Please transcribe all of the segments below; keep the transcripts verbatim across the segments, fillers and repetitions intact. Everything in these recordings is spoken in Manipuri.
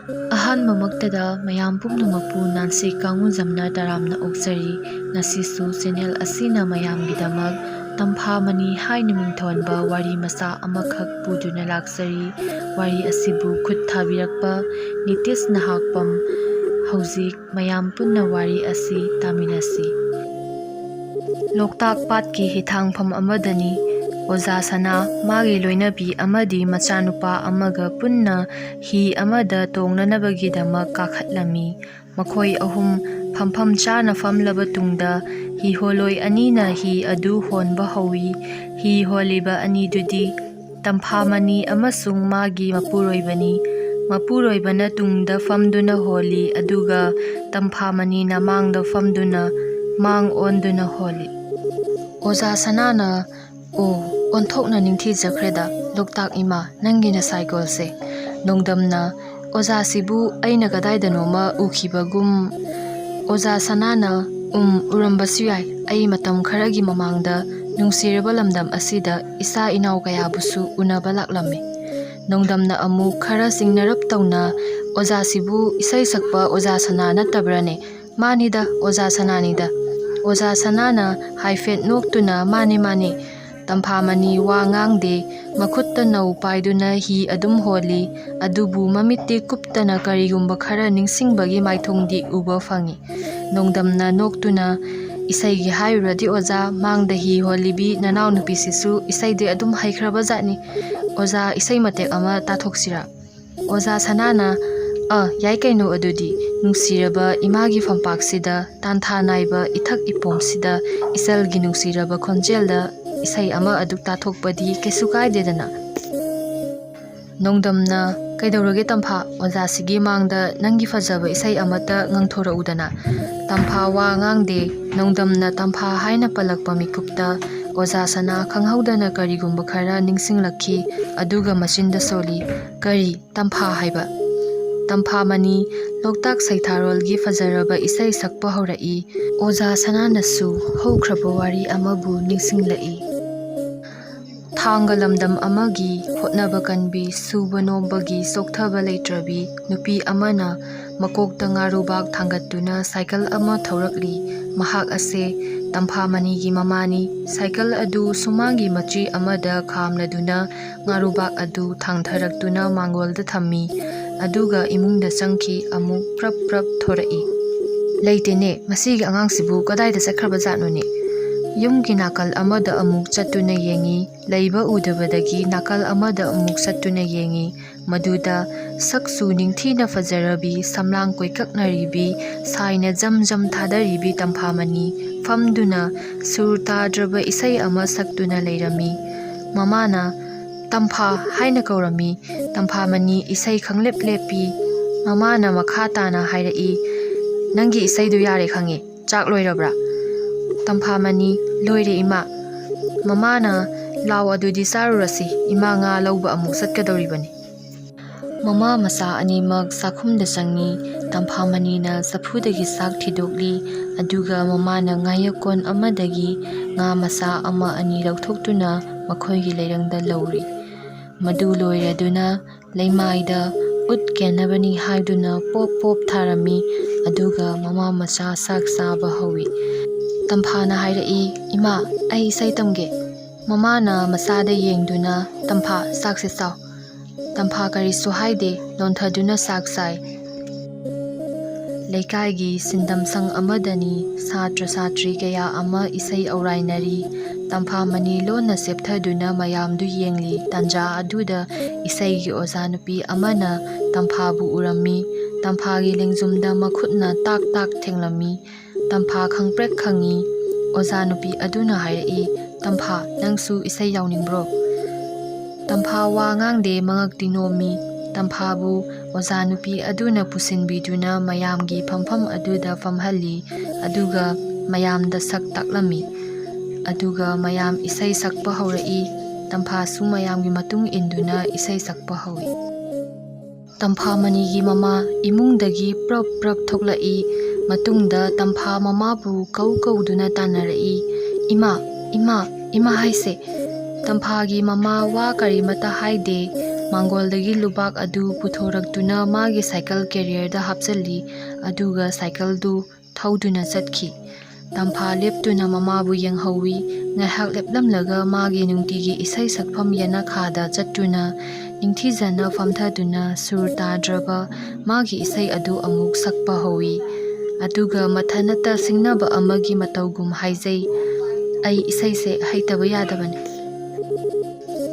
ꯑꯍꯥꯟꯕꯃꯛꯇꯗ ꯃꯌꯥꯝ ꯄꯨꯝꯅꯃꯛꯄꯨ ꯅꯥꯟꯁꯤ ꯀꯥꯡꯉꯨꯖꯝꯅ ꯇꯔꯥꯝꯅ ꯑꯣꯛꯆꯔꯤ꯫ ꯉꯁꯤꯁꯨ ꯆꯦꯅꯦꯜ ꯑꯁꯤꯅ ꯃꯌꯥꯝꯒꯤꯗꯃꯛ ꯇꯝꯐꯥꯃꯅꯤ ꯍꯥꯏꯅ ꯃꯤꯡꯊꯣꯟꯕ ꯋꯥꯔꯤ ꯃꯆꯥ ꯑꯃꯈꯛ ꯄꯨꯗꯨꯅ ꯂꯥꯛꯆꯔꯤ꯫ ꯋꯥꯔꯤ ꯑꯁꯤꯕꯨ ꯈꯨꯠ ꯊꯥꯕꯤꯔꯛꯄ ꯅꯤꯇꯤꯁ ꯅꯍꯥꯛꯄꯝ꯫ ꯍꯧꯖꯤꯛ ꯃꯌꯥꯝ ꯄꯨꯟꯅ ꯋꯥꯔꯤ ꯑꯁꯤ ꯇꯥꯃꯤꯟꯅꯁꯤ꯫ ꯂꯣꯛꯇꯥꯛ ꯄꯥꯠꯀꯤ ꯍꯤꯊꯥꯡꯐꯝ ꯑꯃꯗꯅꯤ꯫ ꯑꯣꯖꯥ ꯁꯅꯥ, ꯃꯥꯒꯤ ꯂꯣꯏꯅꯕꯤ ꯑꯃꯗꯤ ꯃꯆꯥꯅꯨꯄꯥ ꯑꯃꯒ ꯄꯨꯟꯅ ꯍꯤ ꯑꯃꯗ ꯇꯣꯡꯅꯅꯕꯒꯤꯗꯃꯛ ꯀꯥꯈꯠꯂꯝꯃꯤ꯫ ꯃꯈꯣꯏ ꯑꯍꯨꯝ ꯐꯝꯐꯝ ꯆꯥꯅ ꯐꯝꯂꯕ ꯇꯨꯡꯗ ꯍꯤ ꯍꯣꯜꯂꯣꯏ ꯑꯅꯤꯅ ꯍꯤ ꯑꯗꯨ ꯍꯣꯟꯕ ꯍꯧꯏ꯫ ꯍꯤ ꯍꯣꯜꯂꯤꯕ ꯑꯅꯤꯗꯨꯗꯤ ꯇꯝꯐꯥꯃꯅꯤ ꯑꯃꯁꯨꯡ ꯃꯥꯒꯤ ꯃꯄꯨꯔꯣꯏꯕꯅꯤ꯫ ꯃꯄꯨꯔꯣꯏꯕꯅ ꯇꯨꯡꯗ ꯐꯝꯗꯨꯅ ꯍꯣꯜꯂꯤ, ꯑꯗꯨꯒ ꯇꯝꯐꯥꯃꯅꯤꯅ ꯃꯥꯡꯗ ꯐꯝꯗꯨꯅ ꯃꯥꯡ ꯑꯣꯟꯗꯨꯅ ꯍꯣꯜꯂꯤ꯫ ꯑꯣꯖꯥ ꯁꯅꯥꯅ, "ꯑꯣ, ꯑꯣꯟꯊꯣꯛꯅ ꯅꯤꯡꯊꯤꯖꯈ꯭ꯔꯦꯗ, ꯂꯣꯛꯇꯥꯛ ꯏꯃꯥ, ꯅꯪꯒꯤ ꯅꯁꯥꯏꯒꯣꯜꯁꯦ꯫" ꯅꯣꯡꯗꯝꯅ, "ꯑꯣꯖꯥꯁꯤꯕꯨ ꯑꯩꯅ ꯀꯗꯥꯏꯗꯅꯣꯃ ꯎꯈꯤꯕꯒꯨꯝ꯫" ꯑꯣꯖꯥ ꯁꯅꯥꯅ, "ꯎꯝ, ꯎꯔꯝꯕꯁꯨ ꯌꯥꯏ꯫ ꯑꯩ ꯃꯇꯝ ꯈꯔꯒꯤ ꯃꯃꯥꯡꯗ ꯅꯨꯡꯁꯤꯔꯕ ꯂꯝꯗꯝ ꯑꯁꯤꯗ ꯏꯆꯥ ꯏꯅꯥꯎ ꯀꯌꯥꯕꯨꯁꯨ ꯎꯅꯕ ꯂꯥꯛꯂꯝꯃꯤ꯫" ꯅꯣꯡꯗꯝꯅ ꯑꯃꯨꯛ ꯈꯔ ꯆꯤꯡꯅꯔꯞ ꯇꯧꯅ, "ꯑꯣꯖꯥꯁꯤꯕꯨ ꯏꯁꯩ ꯁꯛꯄ ꯑꯣꯖꯥ ꯁꯅꯥ ꯅꯠꯇꯕ꯭ꯔꯅꯦ?" "ꯃꯥꯅꯤꯗ, ꯑꯣꯖꯥ ꯁꯅꯥꯅꯤꯗ꯫" ꯑꯣꯖꯥ ꯁꯅꯥꯅ ꯍꯥꯏꯐꯦꯠ ꯅꯣꯛꯇꯨꯅ, "ꯃꯥꯅꯤ, ꯃꯥꯅꯤ꯫" ꯇꯝꯐꯥꯃꯅꯤ ꯋꯥ ꯉꯥꯡꯗꯦ꯫ ꯃꯈꯨꯠꯇ ꯅꯧ ꯄꯥꯏꯗꯨꯅ ꯍꯤ ꯑꯗꯨꯝ ꯍꯣꯜꯂꯤ, ꯑꯗꯨꯕꯨ ꯃꯃꯤꯠꯇꯤ ꯀꯨꯞꯇꯅ ꯀꯔꯤꯒꯨꯝꯕ ꯈꯔ ꯅꯤꯡꯁꯤꯡꯕꯒꯤ ꯃꯥꯏꯊꯣꯡꯗꯤ ꯎꯕ ꯐꯪꯏ꯫ ꯅꯣꯡꯗꯝꯅ ꯅꯣꯛꯇꯨꯅ, "ꯏꯁꯩꯒꯤ ꯍꯥꯏꯔꯨꯔꯗꯤ ꯑꯣꯖꯥ, ꯃꯥꯡꯗ ꯍꯤ ꯍꯣꯜꯂꯤꯕꯤ ꯅꯅꯥꯎꯅꯨꯄꯤꯁꯤꯁꯨ ꯏꯁꯩꯗꯤ ꯑꯗꯨꯝ ꯍꯩꯈ꯭ꯔꯕ ꯖꯥꯠꯅꯤ꯫ ꯑꯣꯖꯥ, ꯏꯁꯩ ꯃꯇꯦꯛ ꯑꯃ ꯇꯥꯊꯣꯛꯁꯤꯔꯥ?" ꯑꯣꯖꯥ ꯁꯅꯥꯅ, "ꯑ, ꯌꯥꯏ ꯀꯩꯅꯣ ꯑꯗꯨꯗꯤ, ꯅꯨꯡꯁꯤꯔꯕ ꯏꯃꯥꯒꯤ ꯐꯝꯄꯥꯛꯁꯤꯗ ꯇꯥꯟꯊꯥ ꯅꯥꯏꯕ ꯏꯊꯛ ꯏꯄꯣꯝꯁꯤꯗ ꯏꯆꯜꯒꯤ ꯅꯨꯡꯁꯤꯔꯕ ꯈꯣꯟꯖꯦꯜꯗ ꯏꯁꯩ ꯑꯃ ꯑꯗꯨꯛ ꯇꯥꯊꯣꯛꯄꯗꯤ ꯀꯩꯁꯨ ꯀꯥꯏꯗꯦꯗꯅ꯫" ꯅꯣꯡꯗꯝꯅ, "ꯀꯩꯗꯧꯔꯒꯦ ꯇꯝꯐꯥ? ꯑꯣꯖꯥꯁꯤꯒꯤ ꯃꯥꯡꯗ ꯅꯪꯒꯤ ꯐꯖꯕ ꯏꯁꯩ ꯑꯃꯠꯇ ꯉꯪꯊꯣꯔꯛꯎꯗꯅ꯫" ꯇꯝꯐꯥ ꯋꯥ ꯉꯥꯡꯗꯦ꯫ ꯅꯣꯡꯗꯝꯅ ꯇꯝꯐꯥ ꯍꯥꯏꯅ ꯄꯜꯂꯛꯄ ꯃꯤꯀꯨꯞꯇ ꯑꯣꯖꯥ ꯁꯅꯥ ꯈꯪꯍꯧꯗꯅ ꯀꯔꯤꯒꯨꯝꯕ ꯈꯔ ꯅꯤꯡꯁꯤꯡꯂꯛꯈꯤ, ꯑꯗꯨꯒ ꯃꯆꯤꯟꯗ ꯁꯣꯜꯂꯤ, "ꯀꯔꯤ? ꯇꯝꯐꯥ ꯍꯥꯏꯕ?" ꯇꯝꯐꯥꯃꯅꯤ ꯂꯣꯛꯇꯥꯛ ꯁꯩꯊꯥꯔꯣꯜꯒꯤ ꯐꯖꯔꯕ ꯏꯁꯩ ꯁꯛꯄ ꯍꯧꯔꯛꯏ꯫ ꯑꯣꯖꯥ ꯁꯅꯥꯅꯁꯨ ꯍꯧꯈ꯭ꯔꯕ ꯋꯥꯔꯤ ꯑꯃꯕꯨ ꯅꯤꯡꯁꯤꯡꯂꯛꯏ꯫ ꯊꯥꯡꯒ ꯂꯝꯗꯝ ꯑꯃꯒꯤ ꯍꯣꯠꯅꯕ ꯀꯟꯕꯤ, ꯁꯨꯕ ꯅꯣꯝꯕꯒꯤ ꯆꯣꯛꯊꯕ ꯂꯩꯇ꯭ꯔꯕꯤ ꯅꯨꯄꯤ ꯑꯃꯅ ꯃꯀꯣꯛꯇ ꯉꯥꯔꯨꯕꯥꯛ ꯊꯥꯡꯒꯠꯇꯨꯅ ꯁꯥꯏꯀꯜ ꯑꯃ ꯊꯧꯔꯛꯂꯤ꯫ ꯃꯍꯥꯛ ꯑꯁꯦ ꯇꯝꯐꯥꯃꯅꯤꯒꯤ ꯃꯃꯥꯅꯤ꯫ ꯁꯥꯏꯀꯜ ꯑꯗꯨ ꯁꯨꯃꯥꯡꯒꯤ ꯃꯆꯤ ꯑꯃꯗ ꯈꯥꯝꯂꯗꯨꯅ ꯉꯥꯔꯨꯕꯥꯛ ꯑꯗꯨ ꯊꯥꯡꯊꯔꯛꯇꯨꯅ ꯃꯥꯡꯒꯣꯜꯗ ꯊꯝꯃꯤ꯫ ꯑꯗꯨꯒ ꯏꯃꯨꯡꯗ ꯆꯪꯈꯤ꯫ ꯑꯃꯨꯛ ꯄ꯭ꯔꯞ ꯄ꯭ꯔꯞ ꯊꯣꯔꯛꯏ꯫ "ꯂꯩꯇꯦꯅꯦ, ꯃꯁꯤꯒꯤ ꯑꯉꯥꯡꯁꯤꯕꯨ ꯀꯗꯥꯏꯗ ꯆꯠꯈ꯭ꯔꯕꯖꯥꯠꯅꯣꯅꯦ?" ꯌꯨꯝꯒꯤ ꯅꯥꯀꯜ ꯑꯃꯗ ꯑꯃꯨꯛ ꯆꯠꯇꯨꯅ ꯌꯦꯡꯉꯤ꯫ ꯂꯩꯕ ꯎꯗꯕꯗꯒꯤ ꯅꯥꯀꯜ ꯑꯃꯗ ꯑꯃꯨꯛ ꯆꯠꯇꯨꯅ ꯌꯦꯡꯉꯤ꯫ ꯃꯗꯨꯗ ꯁꯛꯁꯨ ꯅꯤꯡꯊꯤꯅ ꯐꯖꯔꯕꯤ, ꯁꯝꯂꯥꯡ ꯀꯣꯏꯀꯛꯅꯔꯤꯕꯤ, ꯁꯥꯏꯅ ꯖꯝ ꯖꯝ ꯊꯥꯗꯔꯤꯕꯤ ꯇꯝꯐꯥꯃꯅꯤ ꯐꯝꯗꯨꯅ ꯁꯨꯔ ꯇꯥꯗ꯭ꯔꯕ ꯏꯁꯩ ꯑꯃ ꯁꯛꯇꯨꯅ ꯂꯩꯔꯝꯃꯤ꯫ ꯃꯃꯥꯅ "ꯇꯝꯐꯥ" ꯍꯥꯏꯅ ꯀꯧꯔꯝꯃꯤ꯫ ꯇꯝꯐꯥꯃꯅꯤ ꯏꯁꯩ ꯈꯪꯂꯦꯞ ꯂꯦꯞꯄꯤ꯫ ꯃꯃꯥꯅ ꯃꯈꯥ ꯇꯥꯅ ꯍꯥꯏꯔꯛꯏ, "ꯅꯪꯒꯤ ꯏꯁꯩꯗꯨ ꯌꯥꯔꯦ ꯈꯪꯉꯦ꯫ ꯆꯥꯛ ꯂꯣꯏꯔꯕ꯭ꯔꯥ?" ꯇꯝꯐꯥꯃꯅꯤ, "ꯂꯣꯏꯔꯦ ꯏꯃꯥ꯫" ꯃꯃꯥꯅ, "ꯂꯥꯎ, ꯑꯗꯨꯗꯤ ꯆꯥꯔꯨꯔꯁꯤ, ꯏꯃꯥ ꯉꯥ ꯂꯧꯕ ꯑꯃꯨꯛ ꯆꯠꯀꯗꯧꯔꯤꯕꯅꯤ꯫" ꯃꯃꯥ ꯃꯆꯥ ꯑꯅꯤꯃꯛ ꯆꯥꯛꯈꯨꯝꯗ ꯆꯪꯉꯤ꯫ ꯇꯝꯐꯥꯃꯅꯤꯅ ꯆꯐꯨꯗꯒꯤ ꯆꯥꯛ ꯊꯤꯗꯣꯛꯂꯤ, ꯑꯗꯨꯒ ꯃꯃꯥꯅ ꯉꯥꯌꯣꯛꯀꯣꯟ ꯑꯃꯗꯒꯤ ꯉꯥ ꯃꯆꯥ ꯑꯃ ꯑꯅꯤ ꯂꯧꯊꯣꯛꯇꯨꯅ ꯃꯈꯣꯏꯒꯤ ꯂꯩꯔꯪꯗ ꯂꯧꯔꯤ꯫ ꯃꯗꯨ ꯂꯣꯏꯔꯗꯨꯅ ꯂꯩꯃꯥꯏꯗ ꯎꯠ ꯀꯦꯟꯅꯕꯅꯤ ꯍꯥꯏꯗꯨꯅ ꯄꯣꯞ ꯄꯣꯞ ꯊꯥꯔꯝꯃꯤ꯫ ꯑꯗꯨꯒ ꯃꯃꯥ ꯃꯆꯥ ꯆꯥꯛ ꯆꯥꯕ ꯍꯧꯏ꯫ ꯇꯝꯐꯥꯅ ꯍꯥꯏꯔꯛꯏ, "ꯏꯃꯥ, ꯑꯩ ꯏꯁꯩ ꯇꯝꯒꯦ꯫" ꯃꯃꯥꯅ ꯃꯆꯥꯗ ꯌꯦꯡꯗꯨꯅ, "ꯇꯝꯐꯥ, ꯆꯥꯛꯁꯦ ꯆꯥꯎ꯫" ꯇꯝꯐꯥ ꯀꯔꯤꯁꯨ ꯍꯥꯏꯗꯦ, ꯅꯣꯟꯊꯗꯨꯅ ꯆꯥꯛ ꯆꯥꯏ꯫ ꯂꯩꯀꯥꯏꯒꯤ ꯁꯤꯟꯗꯝ ꯁꯪ ꯑꯃꯗꯅꯤ꯫ ꯁꯥꯇ꯭ꯔ ꯁꯥꯇ꯭ꯔꯤ ꯀꯌꯥ ꯑꯃ ꯏꯁꯩ ꯑꯧꯔꯥꯏꯅꯔꯤ꯫ ꯇꯝꯐꯥꯃꯅꯤ ꯂꯣꯟꯅ ꯆꯦꯞꯊꯗꯨꯅ ꯃꯌꯥꯝꯗꯨ ꯌꯦꯡꯂꯤ꯫ ꯇꯥꯟꯖꯥ ꯑꯗꯨꯗ ꯏꯁꯩꯒꯤ ꯑꯣꯖꯥ ꯅꯨꯄꯤ ꯑꯃꯅ ꯇꯝꯐꯥꯕꯨ ꯎꯔꯝꯃꯤ꯫ ꯇꯝꯐꯥꯒꯤ ꯂꯦꯡꯖꯨꯝꯗ ꯃꯈꯨꯠꯅ ꯇꯥꯛ ꯇꯥꯛ ꯊꯦꯡꯂꯝꯃꯤ꯫ ꯇꯝꯐꯥ ꯈꯪꯄ꯭ꯔꯦꯛ ꯈꯪꯉꯤ꯫ ꯑꯣꯖꯥ ꯅꯨꯄꯤ ꯑꯗꯨꯅ ꯍꯥꯏꯔꯛꯏ, "ꯇꯝꯐꯥ, ꯅꯪꯁꯨ ꯏꯁꯩ ꯌꯥꯎꯅꯤꯡꯕ꯭ꯔꯣ?" ꯇꯝꯐꯥ ꯋꯥ ꯉꯥꯡꯗꯦ, ꯃꯉꯛꯇꯤ ꯅꯣꯝꯃꯤ꯫ ꯇꯝꯐꯥꯕꯨ ꯑꯣꯖꯥ ꯅꯨꯄꯤ ꯑꯗꯨꯅ ꯄꯨꯁꯤꯟꯕꯤꯗꯨꯅ ꯃꯌꯥꯝꯒꯤ ꯐꯝꯐꯝ ꯑꯗꯨꯗ ꯐꯝꯍꯜꯂꯤ, ꯑꯗꯨꯒ ꯃꯌꯥꯝꯗ ꯁꯛ ꯇꯥꯛꯂꯝꯃꯤ꯫ ꯑꯗꯨꯒ ꯃꯌꯥꯝ ꯏꯁꯩ ꯁꯛꯄ ꯍꯧꯔꯛꯏ꯫ ꯇꯝꯐꯥꯁꯨ ꯃꯌꯥꯝꯒꯤ ꯃꯇꯨꯡ ꯏꯟꯗꯨꯅ ꯏꯁꯩ ꯁꯛꯄ ꯍꯧꯏ꯫ ꯇꯝꯐꯥꯃꯅꯤꯒꯤ ꯃꯃꯥ ꯏꯃꯨꯡꯗꯒꯤ ꯄ꯭ꯔꯞ ꯄ꯭ꯔꯞ ꯊꯣꯛꯂꯛꯏ꯫ ꯃꯇꯨꯡꯗ ꯇꯝꯐꯥ ꯃꯃꯥꯕꯨ ꯀꯧ ꯀꯧꯗꯨꯅ ꯇꯥꯟꯅꯔꯛꯏ꯫ "ꯏꯃꯥ, ꯏꯃꯥ, ꯏꯃꯥ ꯍꯥꯏꯁꯦ!" ꯇꯝꯐꯥꯒꯤ ꯃꯃꯥ ꯋꯥ ꯀꯔꯤꯃꯠꯇ ꯍꯥꯏꯗꯦ꯫ ꯃꯥꯡꯒꯣꯜꯗꯒꯤ ꯂꯨꯕꯥꯛ ꯑꯗꯨ ꯄꯨꯊꯣꯔꯛꯇꯨꯅ ꯃꯥꯒꯤ ꯁꯥꯏꯀꯜ ꯀꯦꯔꯤꯌꯔꯗ ꯍꯥꯞꯆꯤꯜꯂꯤ, ꯑꯗꯨꯒ ꯁꯥꯏꯀꯜꯗꯨ ꯊꯧꯗꯨꯅ ꯆꯠꯈꯤ꯫ ꯇꯝꯐꯥ ꯂꯦꯞꯇꯨꯅ ꯃꯃꯥꯕꯨ ꯌꯦꯡꯍꯧꯏ꯫ ꯉꯥꯏꯍꯥꯛ ꯂꯦꯞꯂꯝꯂꯒ ꯃꯥꯒꯤ ꯅꯨꯡꯇꯤꯒꯤ ꯏꯁꯩ ꯁꯛꯐꯝ ꯌꯦꯅꯈꯥꯗ ꯆꯠꯇꯨꯅ ꯅꯤꯡꯊꯤꯖꯅ ꯐꯝꯊꯗꯨꯅ ꯁꯨꯔ ꯇꯥꯗ꯭ꯔꯕ ꯃꯥꯒꯤ ꯏꯁꯩ ꯑꯗꯨ ꯑꯃꯨꯛ ꯁꯛꯄ ꯍꯧꯏ꯫ ꯑꯗꯨꯒ ꯃꯊꯟꯅꯇ ꯁꯤꯡꯅꯕ ꯑꯃꯒꯤ ꯃꯇꯧꯒꯨꯝ ꯍꯥꯏꯖꯩ, "ꯑꯩ ꯏꯁꯩꯁꯦ ꯍꯩꯇꯕ ꯌꯥꯗꯕꯅꯤ꯫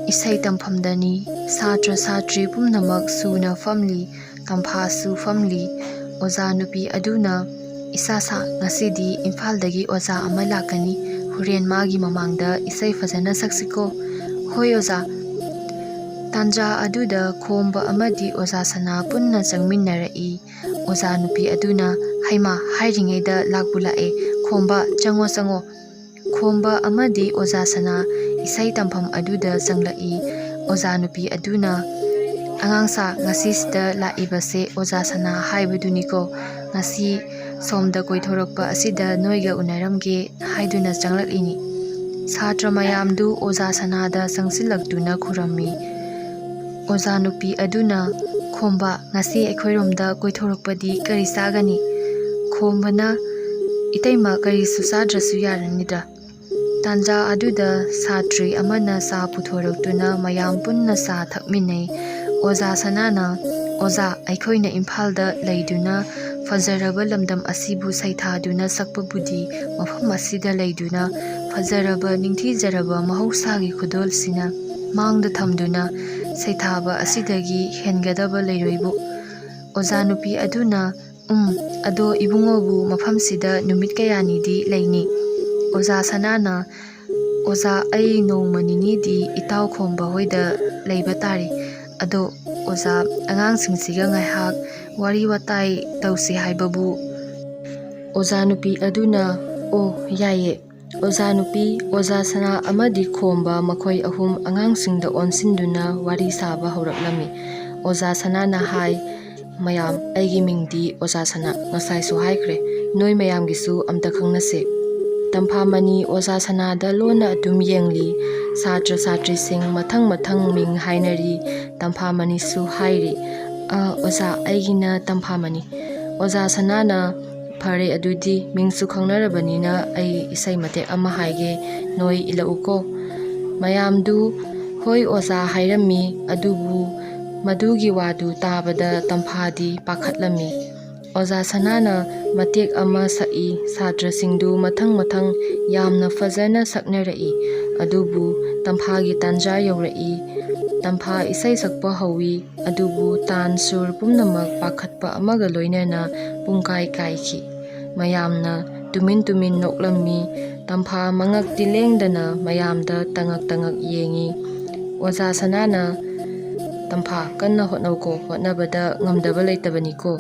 ꯏꯁꯩ ꯇꯝꯐꯝꯗꯅꯤ ꯁꯥꯇ꯭ꯔ ꯁꯥꯇ꯭ꯔꯤ ꯄꯨꯝꯅꯃꯛ ꯁꯨꯅ ꯐꯝꯂꯤ, ꯇꯝꯐꯥꯁꯨ ꯐꯝꯂꯤ꯫ ꯑꯣꯖꯥ ꯅꯨꯄꯤ ꯑꯗꯨꯅ, 'ꯏꯁꯥ ꯁꯥ, ꯉꯁꯤꯗꯤ ꯏꯝꯐꯥꯜꯗꯒꯤ ꯑꯣꯖꯥ ꯑꯃ ꯂꯥꯛꯀꯅꯤ꯫ ꯍꯣꯔꯦꯟ ꯃꯥꯒꯤ ꯃꯃꯥꯡꯗ ꯏꯁꯩ ꯐꯖꯅ ꯁꯛꯁꯤꯀꯣ?'" "ꯍꯣꯏ ꯑꯣꯖꯥ"꯫ ꯇꯥꯟꯖꯥ ꯑꯗꯨꯗ ꯈꯣꯝꯕ ꯑꯃꯗꯤ ꯑꯣꯖꯥ ꯁꯅꯥ ꯄꯨꯟꯅ ꯆꯪꯃꯤꯟꯅꯔꯛꯏ꯫ ꯑꯣꯖꯥ ꯅꯨꯄꯤ ꯑꯗꯨꯅ, "ꯍꯩꯃꯥ, ꯍꯥꯏꯔꯤꯉꯩꯗ ꯂꯥꯛꯄꯨ ꯂꯥꯛꯑꯦ꯫ ꯈꯣꯝꯕ, ꯆꯪꯉꯣ, ꯆꯪꯉꯣ"꯫ ꯈꯣꯝꯕ ꯑꯃꯗꯤ ꯑꯣꯖꯥ ꯁꯅꯥ ꯏꯁꯩ ꯇꯝꯐꯝ ꯑꯗꯨꯗ ꯆꯪꯂꯛꯏ꯫ ꯑꯣꯖꯥ ꯅꯨꯄꯤ ꯑꯗꯨꯅ, "ꯑꯉꯥꯡꯁꯥ, ꯉꯁꯤꯁꯤꯗ ꯂꯥꯛꯏꯕꯁꯦ ꯑꯣꯖꯥ ꯁꯅꯥ ꯍꯥꯏꯕꯗꯨꯅꯤꯀꯣ꯫ ꯉꯁꯤ ꯁꯣꯝꯗ ꯀꯣꯏꯊꯣꯔꯛꯄ ꯑꯁꯤꯗ ꯅꯣꯏꯒ ꯎꯅꯔꯝꯒꯦ ꯍꯥꯏꯗꯨꯅ ꯆꯪꯂꯛꯂꯤꯅꯤ"꯫ ꯁꯥꯇ꯭ꯔ ꯃꯌꯥꯝꯗꯨ ꯑꯣꯖꯥ ꯁꯅꯥꯗ ꯆꯪꯁꯤꯜꯂꯛꯇꯨꯅ ꯈꯨꯔꯝꯃꯤ꯫ ꯑꯣꯖꯥ ꯅꯨꯄꯤ ꯑꯗꯨꯅ, "ꯈꯣꯝꯕ, ꯉꯁꯤ ꯑꯩꯈꯣꯏꯔꯣꯝꯗ ꯀꯣꯏꯊꯣꯔꯛꯄꯗꯤ ꯀꯔꯤ ꯆꯥꯒꯅꯤ?" ꯈꯣꯝꯕꯅ, "ꯏꯇꯩꯃ, ꯀꯔꯤꯁꯨ ꯆꯥꯗ꯭ꯔꯁꯨ ꯌꯥꯔꯅꯤꯗ"꯫ ꯇꯥꯟꯖꯥ ꯑꯗꯨꯗ ꯁꯥꯇ꯭ꯔꯤ ꯑꯃꯅ ꯆꯥ ꯄꯨꯊꯣꯔꯛꯇꯨꯅ ꯃꯌꯥꯝ ꯄꯨꯟꯅ ꯆꯥ ꯊꯛꯃꯤꯟꯅꯩ꯫ ꯑꯣꯖꯥ ꯁꯅꯥꯅ, "ꯑꯣꯖꯥ, ꯑꯩꯈꯣꯏꯅ ꯏꯝꯐꯥꯜꯗ ꯂꯩꯗꯨꯅ ꯐꯖꯔꯕ ꯂꯝꯗꯝ ꯑꯁꯤꯕꯨ ꯁꯩꯊꯥꯗꯨꯅ ꯁꯛꯄꯕꯨꯗꯤ ꯃꯐꯝ ꯑꯁꯤꯗ ꯂꯩꯗꯨꯅ ꯐꯖꯔꯕ ꯅꯤꯡꯊꯤꯖꯔꯕ ꯃꯍꯧꯁꯥꯒꯤ ꯈꯨꯗꯣꯜꯁꯤꯅ ꯃꯥꯡꯗ ꯊꯝꯗꯨꯅ ꯁꯩꯊꯥꯕ ꯑꯁꯤꯗꯒꯤ ꯍꯦꯟꯒꯗꯕ ꯂꯩꯔꯣꯏꯕꯨ"꯫ ꯑꯣꯖꯥ ꯅꯨꯄꯤ ꯑꯗꯨꯅ, "ꯎꯝ, ꯑꯗꯣ ꯏꯕꯨꯡꯉꯣꯕꯨ ꯃꯐꯝꯁꯤꯗ ꯅꯨꯃꯤꯠ ꯀꯌꯥꯅꯤꯗꯤ ꯂꯩꯅꯤ?" ꯑꯣꯖꯥ ꯁꯅꯥꯅ, "ꯑꯣꯖꯥ, ꯑꯩ ꯅꯣꯡꯃ ꯅꯤꯅꯤꯗꯤ ꯏꯇꯥꯎ ꯈꯣꯝꯕ ꯍꯣꯏꯗ ꯂꯩꯕ ꯇꯥꯔꯦ꯫ ꯑꯗꯣ ꯑꯣꯖꯥ, ꯑꯉꯥꯡꯁꯤꯡꯁꯤꯒ ꯉꯥꯏꯍꯥꯛ ꯋꯥꯔꯤ ꯋꯥꯇꯥꯏ ꯇꯧꯁꯤ ꯍꯥꯏꯕꯕꯨ"꯫ ꯑꯣꯖꯥ ꯅꯨꯄꯤ ꯑꯗꯨꯅ, "ꯑꯣ, ꯌꯥꯏꯌꯦ"꯫ ꯑꯣꯖꯥ ꯅꯨꯄꯤ, ꯑꯣꯖꯥ ꯁꯅꯥ ꯑꯃꯗꯤ ꯈꯣꯝꯕ ꯃꯈꯣꯏ ꯑꯍꯨꯝ ꯑꯉꯥꯡꯁꯤꯡꯗ ꯑꯣꯟꯁꯤꯟꯗꯨꯅ ꯋꯥꯔꯤ ꯁꯥꯕ ꯍꯧꯔꯛꯂꯝꯃꯤ꯫ ꯑꯣꯖꯥ ꯁꯅꯥꯅ ꯍꯥꯏ, "ꯃꯌꯥꯝ, ꯑꯩꯒꯤ ꯃꯤꯡꯗꯤ ꯑꯣꯖꯥ ꯁꯅꯥ, ꯉꯁꯥꯏꯁꯨ ꯍꯥꯏꯈ꯭ꯔꯦ, ꯅꯣꯏ ꯃꯌꯥꯝꯒꯤꯁꯨ ꯑꯝꯇ ꯈꯪꯅꯁꯦ"꯫ ꯇꯝꯐꯥꯃꯅꯤ ꯑꯣꯖꯥ ꯁꯅꯥꯗ ꯂꯣꯟꯅ ꯑꯗꯨꯝ ꯌꯦꯡꯂꯤ꯫ ꯁꯥꯇ꯭ꯔ ꯁꯥꯇ꯭ꯔꯤꯁꯤꯡ ꯃꯊꯪ ꯃꯊꯪ ꯃꯤꯡ ꯍꯥꯏꯅꯔꯤ꯫ ꯇꯝꯐꯥꯃꯅꯤꯁꯨ ꯍꯥꯏꯔꯤ, "ꯑ, ꯑꯣꯖꯥ, ꯑꯩꯒꯤꯅ ꯇꯝꯐꯥꯃꯅꯤ꯫" ꯑꯣꯖꯥ ꯁꯅꯥꯅ, "ꯐꯔꯦ, ꯑꯗꯨꯗꯤ ꯃꯤꯡꯁꯨ ꯈꯪꯅꯔꯕꯅꯤꯅ ꯑꯩ ꯏꯁꯩ ꯃꯇꯦꯛ ꯑꯃ ꯍꯥꯏꯒꯦ, ꯅꯣꯏ ꯏꯜꯂꯛꯎꯀꯣ꯫" ꯃꯌꯥꯝꯗꯨ, "ꯍꯣꯏ ꯑꯣꯖꯥ" ꯍꯥꯏꯔꯝꯃꯤ꯫ ꯑꯗꯨꯕꯨ ꯃꯗꯨꯒꯤ ꯋꯥꯗꯨ ꯇꯥꯕꯗ ꯇꯝꯐꯥꯗꯤ ꯄꯥꯈꯠꯂꯝꯃꯤ꯫ ꯑꯣꯖꯥ ꯁꯅꯥꯅ ꯃꯇꯦꯛ ꯑꯃ ꯁꯛꯏ꯫ ꯁꯥꯇ꯭ꯔꯁꯤꯡꯗꯨ ꯃꯊꯪ ꯃꯊꯪ ꯌꯥꯝꯅ ꯐꯖꯅ ꯁꯛꯅꯔꯛꯏ꯫ ꯑꯗꯨꯕꯨ ꯇꯝꯐꯥꯒꯤ ꯇꯥꯟꯖꯥ ꯌꯧꯔꯛꯏ꯫ ꯇꯝꯐꯥ ꯏꯁꯩ ꯁꯛꯄ ꯍꯧꯏ꯫ ꯑꯗꯨꯕꯨ ꯇꯥꯟ ꯁꯨꯔ ꯄꯨꯝꯅꯃꯛ ꯄꯥꯈꯠꯄ ꯑꯃꯒ ꯂꯣꯏꯅꯅ ꯄꯨꯡꯀꯥꯏ ꯀꯥꯏꯈꯤ꯫ ꯃꯌꯥꯝꯅ ꯇꯨꯃꯤꯟ ꯇꯨꯃꯤꯟ ꯅꯣꯛꯂꯝꯃꯤ꯫ ꯇꯝꯐꯥ ꯃꯉꯛꯇꯤ ꯂꯦꯡꯗꯅ ꯃꯌꯥꯝꯗ ꯇꯉꯛ ꯇꯉꯛ ꯌꯦꯡꯏ꯫ ꯑꯣꯖꯥ ꯁꯅꯥꯅ, "ꯇꯝꯐꯥ, ꯀꯟꯅ ꯍꯣꯠꯅꯧꯀꯣ, ꯍꯣꯠꯅꯕꯗ ꯉꯝꯗꯕ ꯂꯩꯇꯕꯅꯤꯀꯣ꯫"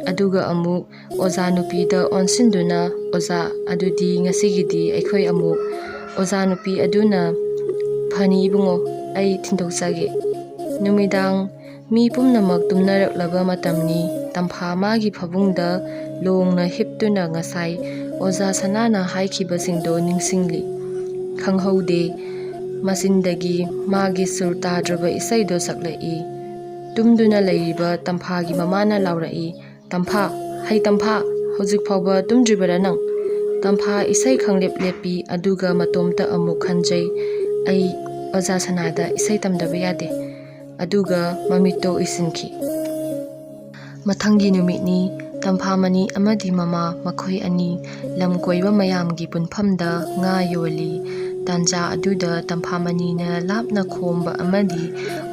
ꯑꯗꯨꯒ ꯑꯃꯨꯛ ꯑꯣꯖꯥ ꯅꯨꯄꯤꯗ ꯑꯣꯟꯁꯤꯟꯗꯨꯅ, "ꯑꯣꯖꯥ, ꯑꯗꯨꯗꯤ ꯉꯁꯤꯒꯤꯗꯤ ꯑꯩꯈꯣꯏ ꯑꯃꯨꯛ꯫" ꯑꯣꯖꯥ ꯅꯨꯄꯤ ꯑꯗꯨꯅ, "ꯐꯅꯤ ꯏꯕꯨꯡꯉꯣ, ꯑꯩ ꯊꯤꯟꯗꯣꯛꯆꯒꯦ꯫" ꯅꯨꯃꯤꯗꯥꯡ ꯃꯤ ꯄꯨꯝꯅꯃꯛ ꯇꯨꯝꯅꯔꯛꯂꯕ ꯃꯇꯝꯅꯤ꯫ ꯇꯝꯐꯥ ꯃꯥꯒꯤ ꯐꯃꯨꯡꯗ ꯂꯣꯡꯅ ꯍꯤꯞꯇꯨꯅ ꯉꯁꯥꯏ ꯑꯣꯖꯥ ꯁꯅꯥꯅ ꯍꯥꯏꯈꯤꯕꯁꯤꯡꯗꯣ ꯅꯤꯡꯁꯤꯡꯂꯤ꯫ ꯈꯪꯍꯧꯗꯦ, ꯃꯆꯤꯟꯗꯒꯤ ꯃꯥꯒꯤ ꯁꯨꯔ ꯇꯥꯗ꯭ꯔꯕ ꯏꯁꯩꯗꯣ ꯁꯛꯂꯛꯏ꯫ ꯇꯨꯝꯗꯨꯅ ꯂꯩꯔꯤꯕ ꯇꯝꯐꯥꯒꯤ ꯃꯃꯥꯅ ꯂꯥꯎꯔꯛꯏ, "ꯇꯝꯐꯥ, ꯍꯩ ꯇꯝꯐꯥ, ꯍꯧꯖꯤꯛ ꯐꯥꯎꯕ ꯇꯨꯝꯗ꯭ꯔꯤꯕꯔꯥ ꯅꯪ?" ꯇꯝꯐꯥ ꯏꯁꯩ ꯈꯪꯂꯦꯞ ꯂꯦꯞꯄꯤ, ꯑꯗꯨꯒ ꯃꯇꯣꯝꯇ ꯑꯃꯨꯛ ꯈꯟꯖꯩ, "ꯑꯩ ꯑꯣꯖꯥ ꯁꯅꯥꯗ ꯏꯁꯩ ꯇꯝꯗꯕ ꯌꯥꯗꯦ꯫" ꯑꯗꯨꯒ ꯃꯃꯤꯠꯇꯣ ꯎꯏꯁꯤꯟꯈꯤ꯫ ꯃꯊꯪꯒꯤ ꯅꯨꯃꯤꯠꯅꯤ꯫ ꯇꯝꯐꯥꯃꯅꯤ ꯑꯃꯗꯤ ꯃꯃꯥ, ꯃꯈꯣꯏ ꯑꯅꯤ ꯂꯝ ꯀꯣꯏꯕ ꯃꯌꯥꯝꯒꯤ ꯄꯨꯟꯐꯝꯗ ꯉꯥ ꯌꯣꯜꯂꯤ꯫ ꯇꯥꯟꯖꯥ ꯑꯗꯨꯗ ꯇꯝꯐꯥꯃꯅꯤꯅ ꯂꯥꯞꯅ ꯈꯣꯝꯕ ꯑꯃꯗꯤ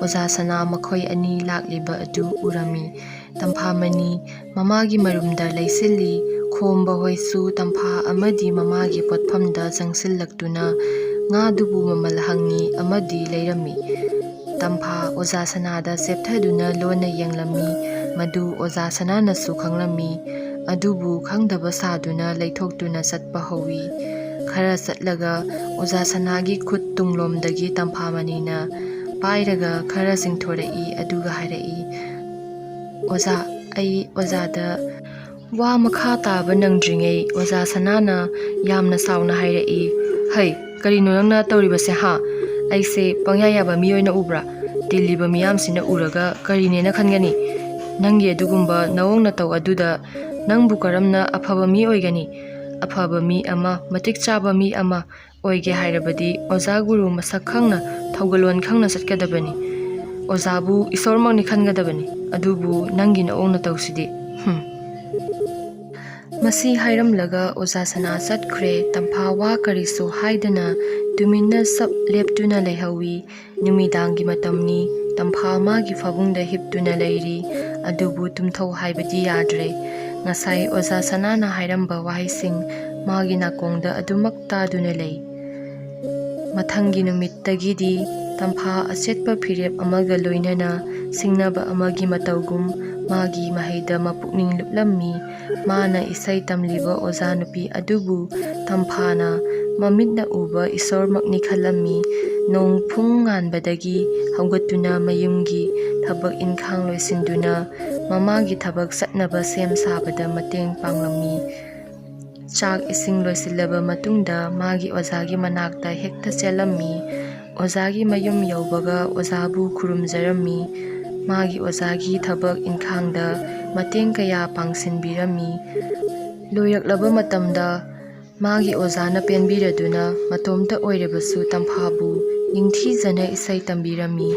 ꯑꯣꯖꯥ ꯁꯅꯥ ꯃꯈꯣꯏ ꯑꯅꯤ ꯂꯥꯛꯂꯤꯕ ꯑꯗꯨ ꯎꯔꯝꯃꯤ꯫ ꯇꯝꯐꯥꯃꯅꯤ ꯃꯃꯥꯒꯤ ꯃꯔꯨꯝꯗ ꯂꯩꯁꯤꯜꯂꯤ꯫ ꯈꯣꯝꯕ ꯍꯣꯏꯁꯨ ꯇꯝꯐꯥ ꯑꯃꯗꯤ ꯃꯃꯥꯒꯤ ꯄꯣꯠꯐꯝꯗ ꯆꯪꯁꯤꯜꯂꯛꯇꯨꯅ ꯉꯥꯗꯨꯕꯨ ꯃꯃꯜ ꯍꯪꯉꯤ ꯑꯃꯗꯤ ꯂꯩꯔꯝꯃꯤ꯫ ꯇꯝꯐꯥ ꯑꯣꯖꯥ ꯁꯅꯥꯗ ꯆꯦꯞꯊꯗꯨꯅ ꯂꯣꯟꯅ ꯌꯦꯡꯂꯝꯃꯤ꯫ ꯃꯗꯨ ꯑꯣꯖꯥ ꯁꯅꯥꯅꯁꯨ ꯈꯪꯂꯝꯃꯤ꯫ ꯑꯗꯨꯕꯨ ꯈꯪꯗꯕ ꯁꯥꯗꯨꯅ ꯂꯩꯊꯣꯛꯇꯨꯅ ꯆꯠꯄ ꯍꯧꯏ꯫ ꯈꯔ ꯆꯠꯂꯒ ꯑꯣꯖꯥ ꯁꯅꯥꯒꯤ ꯈꯨꯠ ꯇꯨꯡꯂꯣꯝꯗꯒꯤ ꯇꯝꯐꯥꯃꯅꯤꯅ ꯄꯥꯏꯔꯒ ꯈꯔ ꯆꯤꯡꯊꯣꯔꯛꯏ, ꯑꯗꯨꯒ ꯍꯥꯏꯔꯛꯏ, "ꯑꯣꯖꯥ, ꯑꯩ ꯑꯣꯖꯥꯗ ꯋꯥ ꯃꯈꯥ ꯇꯥꯕ ꯅꯪꯗ꯭ꯔꯤꯉꯩ ꯑꯣꯖꯥ ꯁꯅꯥꯅ ꯌꯥꯝꯅ ꯁꯥꯎꯅ ꯍꯥꯏꯔꯛꯏ, "ꯍꯩ, ꯀꯔꯤꯅꯣ ꯅꯪꯅ ꯇꯧꯔꯤꯕꯁꯦ ꯍꯥ? ꯑꯩꯁꯦ ꯄꯪꯌꯥ ꯌꯥꯕ ꯃꯤ ꯑꯣꯏꯅ ꯎꯕ꯭ꯔꯥ? ꯇꯤꯜꯂꯤꯕ ꯃꯤꯌꯥꯝꯁꯤꯅ ꯎꯔꯒ ꯀꯔꯤꯅꯦꯅ ꯈꯟꯒꯅꯤ? ꯅꯪꯒꯤ ꯑꯗꯨꯒꯨꯝꯕ ꯅꯑꯣꯡ ꯅꯇꯧ ꯑꯗꯨꯗ ꯅꯪꯕꯨ ꯀꯔꯝꯅ ꯑꯐꯕ ꯃꯤ ꯑꯣꯏꯒꯅꯤ? ꯑꯐꯕ ꯃꯤ ꯑꯃ, ꯃꯇꯤꯛ ꯆꯥꯕ ꯃꯤ ꯑꯃ ꯑꯣꯏꯒꯦ ꯍꯥꯏꯔꯕꯗꯤ ꯑꯣꯖꯥ ꯒꯨꯔꯨ ꯃꯁꯛ ꯈꯪꯅ, ꯊꯧꯒꯜꯂꯣꯟ ꯈꯪꯅ ꯆꯠꯀꯗꯕꯅꯤ꯫ ꯑꯣꯖꯥꯕꯨ ꯏꯁꯣꯔꯃꯛꯅꯤ ꯈꯟꯒꯗꯕꯅꯤ꯫ ꯑꯗꯨꯕꯨ ꯅꯪꯒꯤ ꯅꯑꯣꯡ ꯅꯇꯧꯁꯤꯗꯤ, ꯍꯨꯝ!" ꯃꯁꯤ ꯍꯥꯏꯔꯝꯂꯒ ꯑꯣꯖꯥ ꯁꯅꯥ ꯆꯠꯈ꯭ꯔꯦ꯫ ꯇꯝꯐꯥ ꯋꯥ ꯀꯔꯤꯁꯨ ꯍꯥꯏꯗꯅ ꯇꯨꯃꯤꯟꯅ ꯁꯞ ꯂꯦꯞꯇꯨꯅ ꯂꯩꯍꯧꯏ꯫ ꯅꯨꯃꯤꯗꯥꯡꯒꯤ ꯃꯇꯝꯅꯤ꯫ ꯇꯝꯐꯥ ꯃꯥꯒꯤ ꯐꯃꯨꯡꯗ ꯍꯤꯞꯇꯨꯅ ꯂꯩꯔꯤ꯫ ꯑꯗꯨꯕꯨ ꯇꯨꯝꯊꯧ ꯍꯥꯏꯕꯗꯤ ꯌꯥꯗ꯭ꯔꯦ꯫ ꯉꯁꯥꯏ ꯑꯣꯖꯥ ꯁꯅꯥꯅ ꯍꯥꯏꯔꯝꯕ ꯋꯥꯍꯩꯁꯤꯡ ꯃꯥꯒꯤ ꯅꯥꯀꯣꯡꯗ ꯑꯗꯨꯃꯛ ꯇꯥꯗꯨꯅ ꯂꯩ꯫ ꯃꯊꯪꯒꯤ ꯅꯨꯃꯤꯠꯇꯒꯤꯗꯤ ꯇꯝꯐꯥ ꯑꯆꯦꯠꯄ ꯐꯤꯔꯦꯞ ꯑꯃꯒ ꯂꯣꯏꯅꯅ ꯁꯤꯡꯅꯕ ꯑꯃꯒꯤ ꯃꯇꯧꯒꯨꯝ ꯃꯥꯒꯤ ꯃꯍꯩꯗ ꯃꯄꯨꯛꯅꯤꯡ ꯂꯨꯞꯂꯝꯃꯤ꯫ ꯃꯥꯅ ꯏꯁꯩ ꯇꯝꯂꯤꯕ ꯑꯣꯖꯥ ꯅꯨꯄꯤ ꯑꯗꯨꯕꯨ ꯇꯝꯐꯥꯅ ꯃꯃꯤꯠꯅ ꯎꯕ ꯏꯁꯣꯔꯃꯛꯅꯤ ꯈꯜꯂꯝꯃꯤ꯫ ꯅꯣꯡ ꯐꯨꯡ ꯉꯥꯟꯕꯗꯒꯤ ꯍꯧꯒꯠꯇꯨꯅ ꯃꯌꯨꯝꯒꯤ ꯊꯕꯛ ꯏꯟꯈꯥꯡ ꯂꯣꯏꯁꯤꯟꯗꯨꯅ ꯃꯃꯥꯒꯤ ꯊꯕꯛ ꯆꯠꯅꯕ ꯁꯦꯝ ꯁꯥꯕꯗ ꯃꯇꯦꯡ ꯄꯥꯡꯂꯝꯃꯤ꯫ ꯆꯥꯛ ꯏꯁꯤꯡ ꯂꯣꯏꯁꯤꯜꯂꯕ ꯃꯇꯨꯡꯗ ꯃꯥꯒꯤ ꯑꯣꯖꯥꯒꯤ ꯃꯅꯥꯛꯇ ꯍꯦꯛꯇ ꯆꯦꯜꯂꯝꯃꯤ꯫ ꯑꯣꯖꯥꯒꯤ ꯃꯌꯨꯝ ꯌꯧꯕꯒ ꯑꯣꯖꯥꯕꯨ ꯈꯨꯔꯨꯝꯖꯔꯝꯃꯤ꯫ ꯃꯥꯒꯤ ꯑꯣꯖꯥꯒꯤ ꯊꯕꯛ ꯏꯟꯈꯥꯡꯗ ꯃꯇꯦꯡ ꯀꯌꯥ ꯄꯥꯡꯁꯤꯟꯕꯤꯔꯝꯃꯤ꯫ ꯂꯣꯏꯔꯛꯂꯕ ꯃꯇꯝꯗ ꯃꯥꯒꯤ ꯑꯣꯖꯥꯅ ꯄꯦꯟꯕꯤꯔꯗꯨꯅ ꯃꯇꯣꯝꯇ ꯑꯣꯏꯔꯕꯁꯨ ꯇꯝꯐꯥꯕꯨ ꯅꯤꯡꯊꯤꯖꯅ ꯏꯁꯩ ꯇꯝꯕꯤꯔꯝꯃꯤ꯫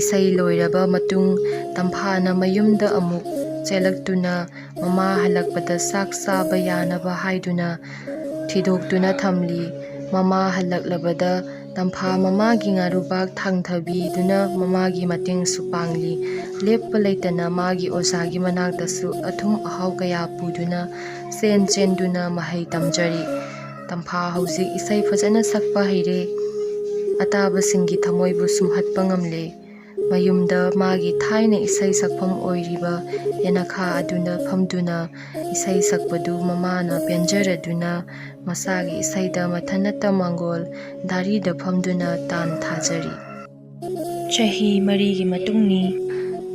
ꯏꯁꯩ ꯂꯣꯏꯔꯕ ꯃꯇꯨꯡ ꯇꯝꯐꯥꯅ ꯃꯌꯨꯝꯗ ꯑꯃꯨꯛ ꯆꯦꯜꯂꯛꯇꯨꯅ ꯃꯃꯥ ꯍꯜꯂꯛꯄꯗ ꯆꯥꯛ ꯆꯥꯕ ꯌꯥꯅꯕ ꯍꯥꯏꯗꯨꯅ ꯊꯤꯗꯣꯛꯇꯨꯅ ꯊꯝꯂꯤ꯫ ꯃꯃꯥ ꯍꯜꯂꯛꯂꯕꯗ ꯇꯝꯐꯥ ꯃꯃꯥꯒꯤ ꯉꯥꯔꯨꯕꯥꯛ ꯊꯥꯡꯊꯕꯤꯗꯨꯅ ꯃꯃꯥꯒꯤ ꯃꯇꯦꯡꯁꯨ ꯄꯥꯡꯂꯤ꯫ ꯂꯦꯞꯄ ꯂꯩꯇꯅ ꯃꯥꯒꯤ ꯑꯣꯖꯥꯒꯤ ꯃꯅꯥꯛꯇꯁꯨ ꯑꯊꯨꯝ ꯑꯍꯥꯎ ꯀꯌꯥ ꯄꯨꯗꯨꯅ ꯆꯦꯟ ꯆꯦꯟꯗꯨꯅ ꯃꯍꯩ ꯇꯝꯖꯔꯤ꯫ ꯇꯝꯐꯥ ꯍꯧꯖꯤꯛ ꯏꯁꯩ ꯐꯖꯅ ꯁꯛꯄ ꯍꯩꯔꯦ꯫ ꯑꯇꯥꯕꯁꯤꯡꯒꯤ ꯊꯃꯣꯏꯕꯨ ꯁꯨꯝꯍꯠꯄ ꯉꯝꯂꯦ꯫ ꯃꯌꯨꯝꯗ ꯃꯥꯒꯤ ꯊꯥꯏꯅ ꯏꯁꯩ ꯁꯛꯐꯝ ꯑꯣꯏꯔꯤꯕ ꯌꯦꯅꯈꯥ ꯑꯗꯨꯅ ꯐꯝꯗꯨꯅ ꯏꯁꯩ ꯁꯛꯄꯗꯨ ꯃꯃꯥꯅ ꯄꯦꯟꯖꯔꯗꯨꯅ ꯃꯁꯥꯒꯤ ꯏꯁꯩꯗ ꯃꯊꯟꯅꯇ ꯃꯥꯡꯒꯣꯜ ꯗꯥꯔꯤꯗ ꯐꯝꯗꯨꯅ ꯇꯥꯟ ꯊꯥꯖꯔꯤ꯫ ꯆꯍꯤ ꯃꯔꯤꯒꯤ ꯃꯇꯨꯡꯅꯤ꯫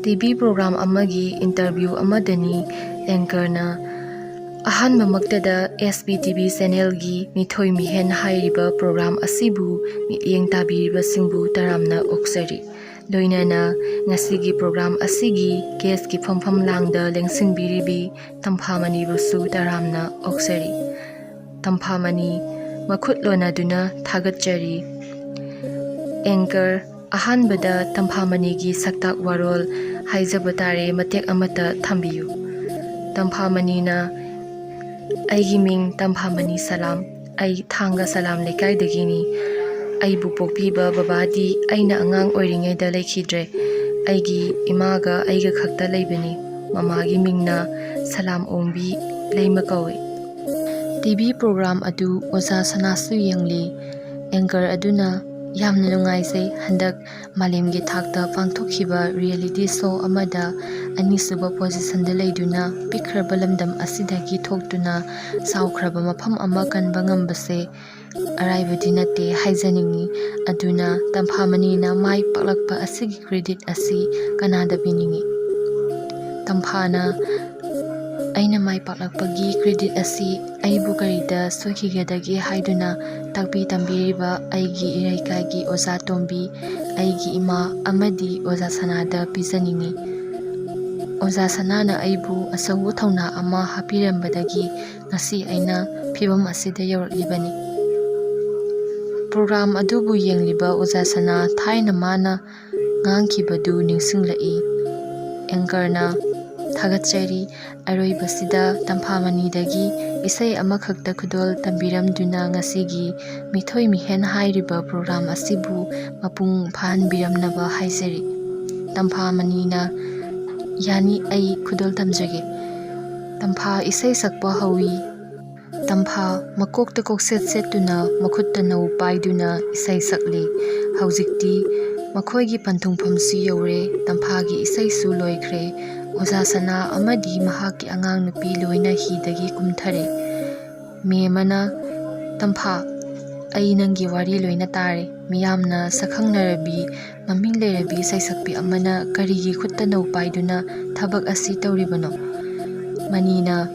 ꯇꯤ ꯚꯤ ꯄ꯭ꯔꯣꯒ꯭ꯔꯥꯝ ꯑꯃꯒꯤ ꯏꯟꯇꯔꯚ꯭ꯌꯨ ꯑꯃꯗꯅꯤ ꯑꯦꯡꯀꯔꯅ ꯑꯍꯥꯟꯕꯃꯛꯇꯗ S B T V channelꯒꯤ ꯃꯤꯊꯣꯏ ꯃꯤꯍꯦꯟ ꯍꯥꯏꯔꯤꯕ program ꯑꯁꯤꯕꯨ ꯃꯤꯠꯌꯦꯡ ꯇꯥꯕꯤꯔꯤꯕꯁꯤꯡꯕꯨ ꯇꯔꯥꯝꯅ ꯑꯣꯛꯆꯔꯤ꯫ ꯂꯣꯏꯅꯅ ꯉꯁꯤꯒꯤ program ꯑꯁꯤꯒꯤ guestꯀꯤ ꯐꯝꯐꯝ ꯂꯥꯡꯗ ꯂꯦꯡꯁꯤꯟꯕꯤꯔꯤꯕꯤ ꯇꯝꯐꯥꯃꯅꯤꯕꯨꯁꯨ ꯇꯔꯥꯝꯅ ꯑꯣꯛꯆꯔꯤ꯫ ꯇꯝꯐꯥꯃꯅꯤ, ꯃꯈꯨꯠ ꯂꯣꯟꯅꯗꯨꯅ ꯊꯥꯒꯠꯆꯔꯤ꯫ Anchor, ꯑꯍꯥꯟꯕꯗ ꯇꯝꯐꯥꯃꯅꯤꯒꯤ ꯁꯛꯇꯥꯛ ꯋꯥꯔꯣꯜ ꯍꯥꯏꯖꯕ ꯇꯥꯔꯦ, ꯃꯇꯦꯛ ꯑꯃꯠꯇ ꯊꯝꯕꯤꯌꯨ꯫ ꯇꯝꯐꯥꯃꯅꯤꯅ, ꯑꯩꯒꯤ ꯃꯤꯡ ꯇꯝꯐꯥꯃꯅꯤ ꯁꯂꯥꯝ, ꯑꯩ ꯊꯥꯡꯒ ꯁꯂꯥꯝ ꯂꯩꯀꯥꯏꯗꯒꯤꯅꯤ꯫ ꯑꯩꯕꯨ ꯄꯣꯛꯄꯤꯕ ꯕꯕꯥꯗꯤ ꯑꯩꯅ ꯑꯉꯥꯡ ꯑꯣꯏꯔꯤꯉꯩꯗ ꯂꯩꯈꯤꯗ꯭ꯔꯦ꯫ ꯑꯩꯒꯤ ꯏꯃꯥꯒ ꯑꯩꯒ ꯈꯛꯇ ꯂꯩꯕꯅꯤ꯫ ꯃꯃꯥꯒꯤ ꯃꯤꯡꯅ ꯁꯂꯥꯝ ꯑꯣꯡꯕꯤ ꯂꯩꯃ ꯀꯧꯏ꯫ T V program ꯑꯗꯨ ꯑꯣꯖꯥ ꯁꯅꯥꯁꯨ ꯌꯦꯡꯂꯤ꯫ Anchor ꯑꯗꯨꯅ, "ꯌꯥꯝꯅ ꯅꯨꯡꯉꯥꯏꯖꯩ, ꯍꯟꯗꯛ ꯃꯥꯂꯦꯝꯒꯤ ꯊꯥꯛꯇ ꯄꯥꯡꯊꯣꯛꯈꯤꯕ reality show ꯑꯃꯗ ꯑꯅꯤꯁꯨꯕ positionꯗ ꯂꯩꯗꯨꯅ ꯄꯤꯛꯈ꯭ꯔꯕ ꯂꯝꯗꯝ ꯑꯁꯤꯗꯒꯤ ꯊꯣꯛꯇꯨꯅ ꯆꯥꯎꯈ꯭ꯔꯕ ꯃꯐꯝ ꯑꯃ ꯀꯟꯕ ꯉꯝꯕꯁꯦ ꯑꯔꯥꯏꯕꯗꯤ ꯅꯠꯇꯦ ꯍꯥꯏꯖꯅꯤꯡꯏ꯫ ꯑꯗꯨꯅ ꯇꯝꯐꯥꯃꯅꯤꯅ ꯃꯥꯏ ꯄꯥꯛꯂꯛꯄ ꯑꯁꯤꯒꯤ credit ꯑꯁꯤ ꯀꯅꯥꯗ ꯄꯤꯅꯤꯡꯏ?" ꯇꯝꯐꯥꯅ, "ꯑꯩꯅ ꯃꯥꯏ ꯄꯥꯛꯂꯛꯄꯒꯤ credit ꯑꯁꯤ ꯑꯩꯕꯨ ꯀꯔꯤꯗ ꯁꯣꯏꯈꯤꯒꯗꯒꯦ ꯍꯥꯏꯗꯨꯅ ꯇꯥꯛꯄꯤ ꯇꯝꯕꯤꯔꯤꯕ ꯑꯩꯒꯤ ꯏꯔꯩꯀꯥꯏꯒꯤ ꯑꯣꯖꯥ ꯇꯣꯝꯕꯤ, ꯑꯩꯒꯤ ꯏꯃꯥ ꯑꯃꯗꯤ ꯑꯣꯖꯥ ꯁꯅꯥꯗ ꯄꯤꯖꯅꯤꯡꯏ꯫ ꯑꯣꯖꯥ ꯁꯅꯥꯅ ꯑꯩꯕꯨ ꯑꯆꯧꯕ ꯊꯧꯅꯥ ꯑꯃ ꯍꯥꯞꯄꯤꯔꯝꯕꯗꯒꯤ ꯉꯁꯤ ꯑꯩꯅ ꯐꯤꯚꯝ ꯑꯁꯤꯗ ꯌꯧꯔꯛꯂꯤꯕꯅꯤ꯫" Program ꯑꯗꯨꯕꯨ ꯌꯦꯡꯂꯤꯕ ꯑꯣꯖꯥ ꯁꯅꯥ ꯊꯥꯏꯅ ꯃꯥꯅ ꯉꯥꯡꯈꯤꯕꯗꯨ ꯅꯤꯡꯁꯤꯡꯂꯛꯏ꯫ Anchorꯅ, "ꯊꯥꯒꯠꯆꯔꯤ꯫ ꯑꯔꯣꯏꯕꯁꯤꯗ ꯇꯝꯐꯥꯃꯅꯤꯗꯒꯤ ꯏꯁꯩ ꯑꯃꯈꯛꯇ ꯈꯨꯗꯣꯜ ꯇꯝꯕꯤꯔꯝꯗꯨꯅ ꯉꯁꯤꯒꯤ ꯃꯤꯊꯣꯏ ꯃꯤꯍꯦꯟ ꯍꯥꯏꯔꯤꯕ program ꯑꯁꯤꯕꯨ ꯃꯄꯨꯡ ꯐꯥꯍꯟꯕꯤꯔꯝꯅꯕ ꯍꯥꯏꯖꯔꯤ꯫" ꯇꯝꯐꯥꯃꯅꯤꯅ, "ꯌꯥꯅꯤ, ꯑꯩ ꯈꯨꯗꯣꯜ ꯇꯝꯖꯒꯦ꯫" ꯇꯝꯐꯥ ꯏꯁꯩ ꯁꯛꯄ ꯍꯧꯏ꯫ ꯇꯝꯐꯥ ꯃꯀꯣꯛꯇ ꯀꯣꯛꯁꯦꯠ ꯁꯦꯠꯇꯨꯅ, ꯃꯈꯨꯠꯇ ꯅꯧ ꯄꯥꯏꯗꯨꯅ ꯏꯁꯩ ꯁꯛꯂꯤ꯫ ꯍꯧꯖꯤꯛꯇꯤ ꯃꯈꯣꯏꯒꯤ ꯄꯟꯊꯨꯡꯐꯝꯁꯨ ꯌꯧꯔꯦ꯫ ꯇꯝꯐꯥꯒꯤ ꯏꯁꯩꯁꯨ ꯂꯣꯏꯈ꯭ꯔꯦ꯫ ꯑꯣꯖꯥ ꯁꯅꯥ ꯑꯃꯗꯤ ꯃꯍꯥꯛꯀꯤ ꯑꯉꯥꯡ ꯅꯨꯄꯤ ꯂꯣꯏꯅ ꯍꯤꯗꯒꯤ ꯀꯨꯝꯊꯔꯦ꯫ ꯃꯦꯝ ꯑꯃꯅ, "ꯇꯝꯐꯥ, ꯑꯩ ꯅꯪꯒꯤ ꯋꯥꯔꯤ ꯂꯣꯏꯅ ꯇꯥꯔꯦ꯫ ꯃꯤꯌꯥꯝꯅ ꯁꯛꯈꯪꯅꯔꯕꯤ, ꯃꯃꯤꯡ ꯂꯩꯔꯕꯤ ꯁꯩꯁꯛꯄꯤ ꯑꯃꯅ ꯀꯔꯤꯒꯤ ꯈꯨꯠꯇ ꯅꯧ ꯄꯥꯏꯗꯨꯅ ꯊꯕꯛ ꯑꯁꯤ ꯇꯧꯔꯤꯕꯅꯣ?" ꯃꯅꯤꯅ,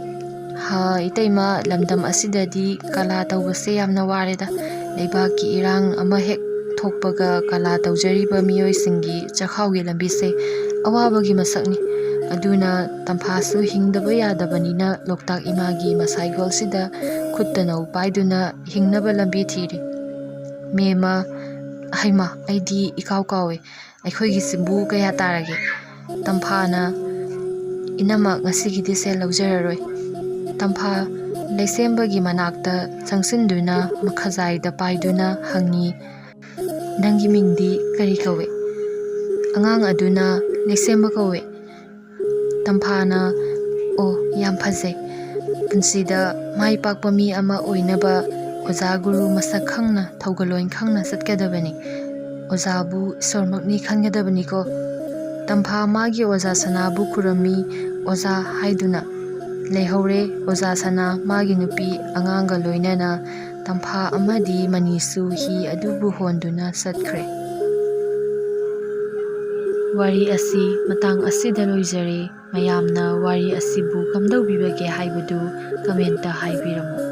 ꯍꯥ, ꯏꯇꯩꯃ, ꯂꯝꯗꯝ ꯑꯁꯤꯗꯗꯤ ꯀꯂꯥ ꯇꯧꯕꯁꯦ ꯌꯥꯝꯅ ꯋꯥꯔꯦꯗ꯫ ꯂꯩꯕꯥꯛꯀꯤ ꯏꯔꯥꯡ ꯑꯃ ꯍꯦꯛ ꯊꯣꯛꯄꯒ ꯀꯂꯥ ꯇꯧꯖꯔꯤꯕ ꯃꯤꯑꯣꯏꯁꯤꯡꯒꯤ ꯆꯈꯥꯎꯒꯤ ꯂꯝꯕꯤꯁꯦ ꯑꯋꯥꯕꯒꯤ ꯃꯁꯛꯅꯤ꯫ ꯑꯗꯨꯅ ꯇꯝꯐꯥꯁꯨ ꯍꯤꯡꯗꯕ ꯌꯥꯗꯕꯅꯤꯅ ꯂꯣꯛꯇꯥꯛ ꯏꯃꯥꯒꯤ ꯃꯁꯥꯏꯒꯣꯜꯁꯤꯗ ꯈꯨꯠꯇ ꯅꯧ ꯄꯥꯏꯗꯨꯅ ꯍꯤꯡꯅꯕ ꯂꯝꯕꯤ ꯊꯤꯔꯤ꯫ ꯃꯦꯝꯃ, ꯍꯩꯃꯥ, ꯑꯩꯗꯤ ꯏꯀꯥꯎ ꯀꯥꯎꯋꯦ꯫ ꯑꯩꯈꯣꯏꯒꯤꯁꯤꯕꯨ ꯀꯌꯥ ꯇꯥꯔꯒꯦ? ꯇꯝꯐꯥꯅ, "ꯏꯅꯝꯃ, ꯉꯁꯤꯒꯤꯗꯤ ꯁꯦꯜ ꯂꯧꯖꯔꯔꯣꯏ"꯫ ꯇꯝꯐꯥ ꯂꯩꯁꯦꯝꯕꯒꯤ ꯃꯅꯥꯛꯇ ꯆꯪꯁꯤꯟꯗꯨꯅ ꯃꯈꯖꯥꯏꯗ ꯄꯥꯏꯗꯨꯅ ꯍꯪꯉꯤ, "ꯅꯪꯒꯤ ꯃꯤꯡꯗꯤ ꯀꯔꯤ ꯀꯧꯏ?" ꯑꯉꯥꯡ ꯑꯗꯨꯅ, "ꯂꯩꯁꯦꯝꯕ ꯀꯧꯏ"꯫ ꯇꯝꯐꯥꯅ, "ꯑꯣ, ꯌꯥꯝ ꯐꯖꯩ꯫ ꯄꯨꯟꯁꯤꯗ ꯃꯥꯏ ꯄꯥꯛꯄ ꯃꯤ ꯑꯃ ꯑꯣꯏꯅꯕ ꯑꯣꯖꯥ ꯒꯨꯔꯨ ꯃꯁꯛ ꯈꯪꯅ, ꯊꯧꯒꯜꯂꯣꯟ ꯈꯪꯅ ꯆꯠꯀꯗꯕꯅꯤ꯫ ꯑꯣꯖꯥꯕꯨ ꯏꯁꯣꯔꯃꯛꯅꯤ ꯈꯟꯒꯗꯕꯅꯤꯀꯣ"꯫ ꯇꯝꯐꯥ ꯃꯥꯒꯤ ꯑꯣꯖꯥ ꯁꯅꯥꯕꯨ ꯈꯨꯔꯨꯝꯃꯤ, "ꯑꯣꯖꯥ" ꯍꯥꯏꯗꯨꯅ꯫ ꯂꯩꯍꯧꯔꯦ ꯑꯣꯖꯥ ꯁꯅꯥ, ꯃꯥꯒꯤ ꯅꯨꯄꯤ ꯑꯉꯥꯡꯒ ꯂꯣꯏꯅꯅ꯫ ꯇꯝꯐꯥ ꯑꯃꯗꯤ ꯃꯅꯤꯁꯨ ꯍꯤ ꯑꯗꯨꯕꯨ ꯍꯣꯟꯗꯨꯅ ꯆꯠꯈ꯭ꯔꯦ꯫ ꯋꯥꯔꯤ ꯑꯁꯤ ꯃꯇꯥꯡ ꯑꯁꯤꯗ ꯂꯣꯏꯖꯔꯦ꯫ ꯃꯌꯥꯝꯅ ꯋꯥꯔꯤ ꯑꯁꯤꯕꯨ ꯀꯝꯗꯧꯕꯤꯕꯒꯦ ꯍꯥꯏꯕꯗꯨ comment ꯍꯥꯏꯕꯤꯔꯝꯃꯨ꯫